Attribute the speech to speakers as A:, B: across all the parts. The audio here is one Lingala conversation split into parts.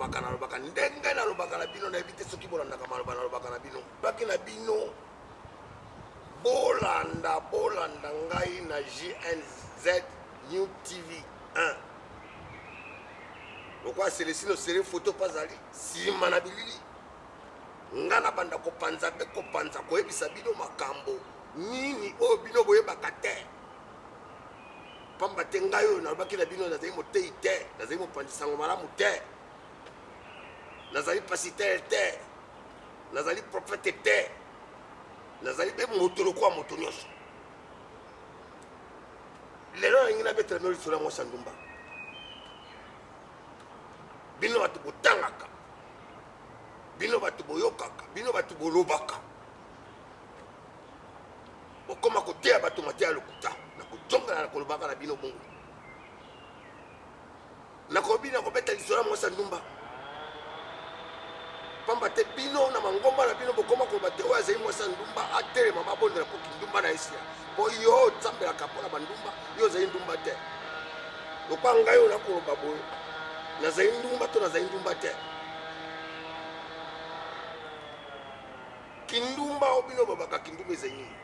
A: nalobaka nalobaka ndenge nalobaka na bino, nayebi te soki bolandaka maloba nalobaka na bino. Baki na bino bolanda bolanda ngai na JNZ New TV 1 lokola Celestino sere photo mpe azali nsima na bilili nga nabanda kopanza mpe kopanza koyebisa bino makambo nini oyo bino boyebaka te pamba te ngai oyo nalobaki na bino nazali moteyi te nazali mopanzi sango malamu te nazali pasitere te nazali profete te nazali mpe moto lokola moto nyonso lelo nalingi nabetela bino lisolo ya mwasi ya ndumba bino bato botangaka bino bato boyokaka bino bato bolobaka bokoma koteya bato mateya lokuta na kozongela na kolobaka na bino bongo nakobi nakobeta lisolo ya mwasi ya ndumba pamba te bino na mangomba na bino bokoma koloba te oyo azali mwasi ya ndumba atelema babondela mpo kindumba na esila mpo yo osambelaka mpo na bandumba yo ozali ndumba te lokola ngai oyo nakoloba boye nazali ndumba to nazali ndumba te Kindumba oyo bino babaka kindumba ezali nini?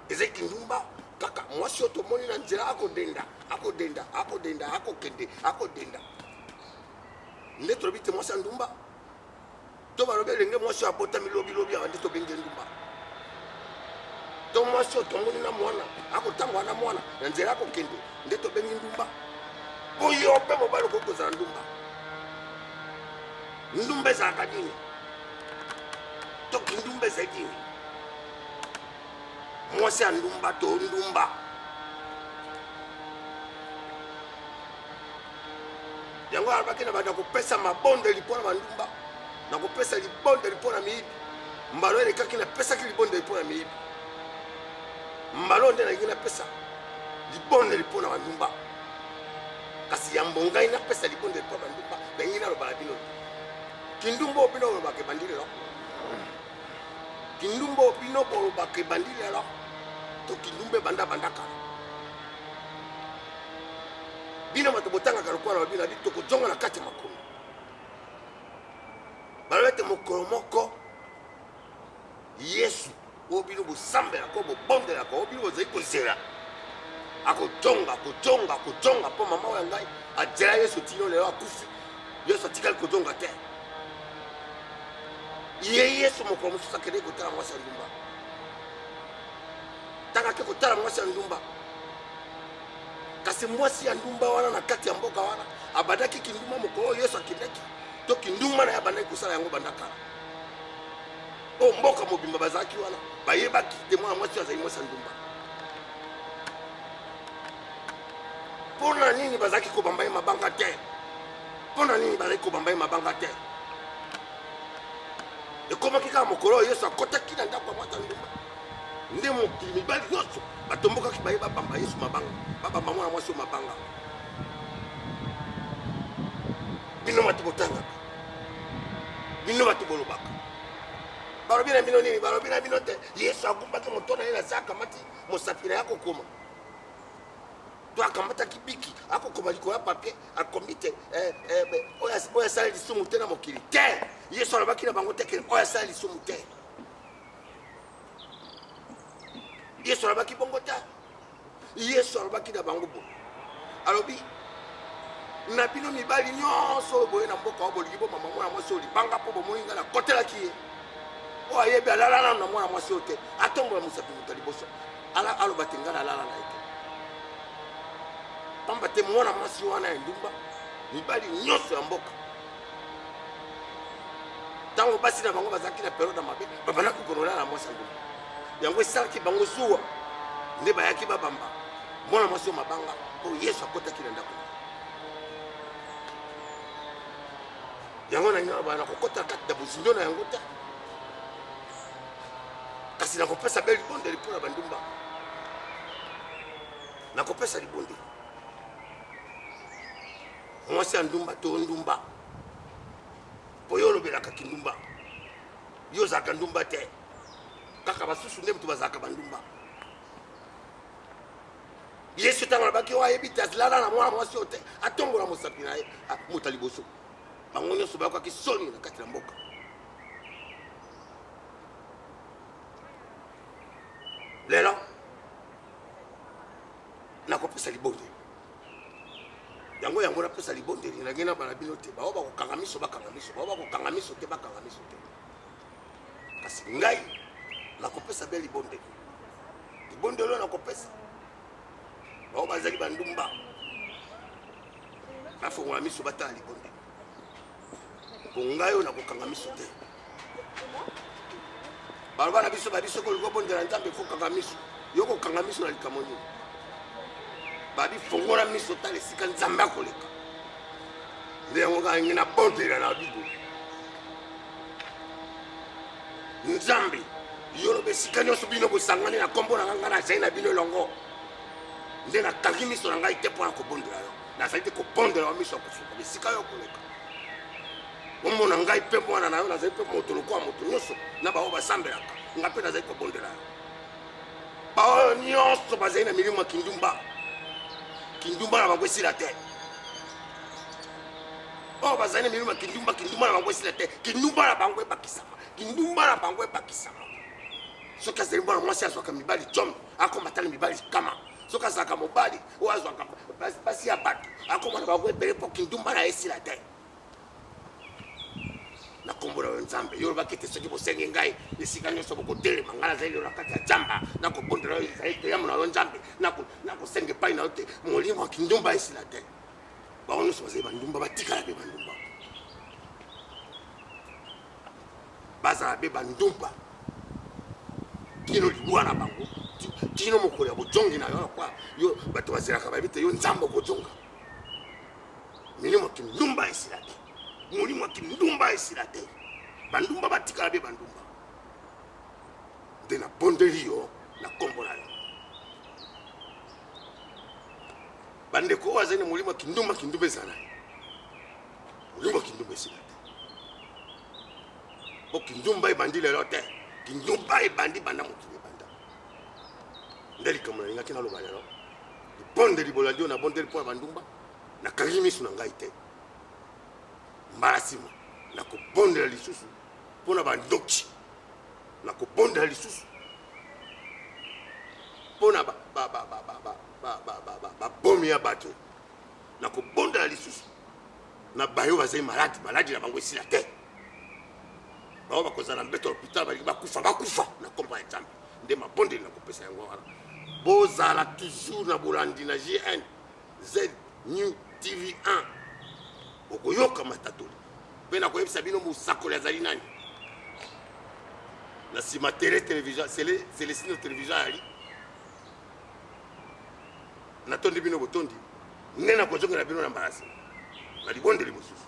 A: Ezali kindumba kaka mwasi oyo tomoni na nzela akodenda akodenda akodenda akokende akodenda nde tolobi te mwasi ya ndumba to balobi elenge mwasi oyo abotami lobilobi awa nde tobengi ndumba to mwasi oyo tomoni na mwana akotambola na mwana na nzela akokende nde tobengi ndumba mpo yo mpe mobali okoki kozala ndumba Ndumba ezalaka nini? To kindumba ezali nini? Mwasi ya ndumba to ndumba yango alobaki na banda kopesa mabondeli mpo na bandumba, nakopesa libondeli mpo na miyibi. Mbala oyo elekaki napesaki libondeli mpo na miyibi, mbala oyo nde nalingi napesa libondeli mpo na bandumba. Kasi yambo ngai napesa libondeli mpo bandumba, nalingi naloba na bino kindumba oyo bino bolobaka ebandi lelo, kindumba oyo bino bolobaka ebandi lelo, to kindumba ebanda banda kala. Bino bato botangaka lokola na bino, abi tokozonga na kati ya makomi. Balobi ete mokolo moko Yesu oyo bino bosambelaka, oyo bobondelaka, oyo bino bozali kozela, akojonga, akojonga, akojonga mpo mama oyo ya ngai azela Yesu tino lelo akufi, Yesu atikali kojonga te. Ye Yesu mokolo mosusu akendeki kotala mwasi ya ndumba. Ntango ake kotala mwasi ya ndumba, kasi mwasi ya ndumba wana na kati ya mboka wana abandaki kindumba mokolo oyo Yesu akendaki, to kindumba na ye abandaki kosala yango banda kala. Oyo mboka mobimba bazalaki wana bayebaki te mwana mwasi oyo azali mwasi ya ndumba. Mpo na nini bazalaki kobamba ye mabanga te? Mpo na nini bazalaki kobamba ye mabanga te? Ekomaki kaka mokolo oyo Yesu akotaki na ndako ya mwasi ya ndumba, nde mokili mibali nyonso batombokaki baye babamba Yesu mabanga, babamba mwana mwasi oyo mabanga. Bino bato botangaka, bino bato bolobaka, balobi na bino nini? Balobi na bino te Yesu agumbaki moto na ye na se, akamati mosapi na ye akokoma, to akamataki biki akokoma likolo ya papier, akomi te eh, eh, oyo asala lisumu te na mokili te. Yesu alobaki na bango te ke oyo asala lisumu te. Yesu alobaki bongo te. Yesu alobaki na bango boye, alobi na bino mibali nyonso oyo boye na mboka oyo bolingi bomama mwana mwasi oyo libanga mpo bomoni ngai nakotelaki ye, oyo ayebi alala nano na mwana mwasi oyo te, atombola mosapi moto ya liboso aloba te ngai nalala na ye te, pamba te mwana mwasi wana ya ndumba mibali nyonso ya mboka ntango basi na bango bazalaki na periode ya mabe babandaki kolala na mwasi ya ndumba. Yango esalaki bango zuwa, nde bayaki babamba mwana mwasi oyo mabanga mpo Yesu akotaki na ndako. Yango na nakokota kati na bozindo na yango te, kasi nakopesa be libondeli mpo na bandumba, nakopesa libondeli mwasi ya ndumba to ndumba, mpo yo olobelaka kindumba, yo ozalaka ndumba te. Kaka basusu nde moto bazalaka bandumba. Yesu ntango alobaki oyo ayebi te azilala na mwana mwasi oyo te, atombola mosapi na ye moto ya liboso. Bango nyonso bayokaki soni na kati na mboka. Lelo nakopesa libondeli yango yango napesa libondeli na ngai na bana bino te baoyo bakokanga miso bakanga miso baoyo bakokanga miso te bakanga miso te kasi ngai nakopesa be libondeli libondeli oyo nakopesa baoyo bazali bandumba bafongola miso batala libondeli po ngai oyo nakokanga miso te baloba na biso babi soki olingi obondela nzambe fo kanga miso yo kokanga miso na likambo nini babi fongola miso tala esika nzambe akoleka nde yango kaka ngai nabondela na bibo nzambe yo loba esika nyonso bino bosangani na nkombo na ngai ngai nazali na bino elongo nde nakangi miso na ngai te mpo na kobondela yo nazali te kobondela yo miso ya kofuka esika yo koleka omona ngai mpe mwana na yo nazali mpe moto lokola moto nyonso na baoyo basambelaka ngai mpe nazali kobondela yo baoyo nyonso bazali na milimo ya kindumba kindumba na bango esila te oyo bazali na milimo ya kindumba kindumba na bango esila te kindumba na bango ebakisama kindumba na bango ebakisama soki azali mwana mwasi azwaka mibali com akoma tala mibali kama soki azalaka mobali oyo azwaka basi ya bato akoma na bango ebele mpo kindumba na ye esila te na nkombo na yo nzambe yo olobaki ete soki bosengi ngai esika nyonso bokotelema ngai nazali lelo na kati ya jamba nakobondela yo ezali toyamo na yo nzambe nakosenga epai na yo te molimo ya kindumba esila te bango nyonso bazali bandumba batikala mpe bandumba bazala mpe bandumba kino liwa na bango kino mokolo ya bojongi na yo kwa yo bato bazelaka bayebi te yo nzambe okozonga milimo ya kindumba esila te molimo ya kindumba esila te bandumba batikala be bandumba nde nabondeli yo na nkombo na yo bandeko oyo azali na molimo ya kindumba kindumba ezala na ye molimo ya kindumba esila te po kindumba ebandi lelo te kindumba ebandi banda mokili ebanda nde likambo nalingaki naloba lelo libondeli bolandi oyo nabondeli mpo ya bandumba nakangi miso na ngai te mbala nsima nakobondela lisusu mpo na bandoki nakobondela lisusu mpo na babomi ya bato nakobondela lisusu na bayo bazali maladi maladi na bango esila te bango bakozala mbeto ya hôpital balingi bakufa bakufa na nkombo ya nzambe nde mabondeli nakopesa yango wana bozala toujours na bolandi na gn z new tv 1 okoyoka matatoli mpe nakoyebisa bino mosakoli azali nani na nsima tele television celestino television ayali natondi bino botondi nde nakozongela bino na mbala nsima na libondeli mosusu.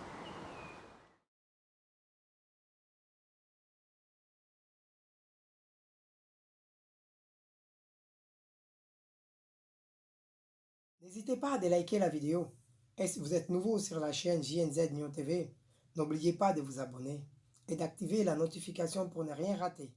B: N'hésitez pas à liker la vidéo. Et si vous êtes nouveau sur la chaîne JNZ Nyon TV, n'oubliez pas de vous abonner et d'activer la notification pour ne rien rater.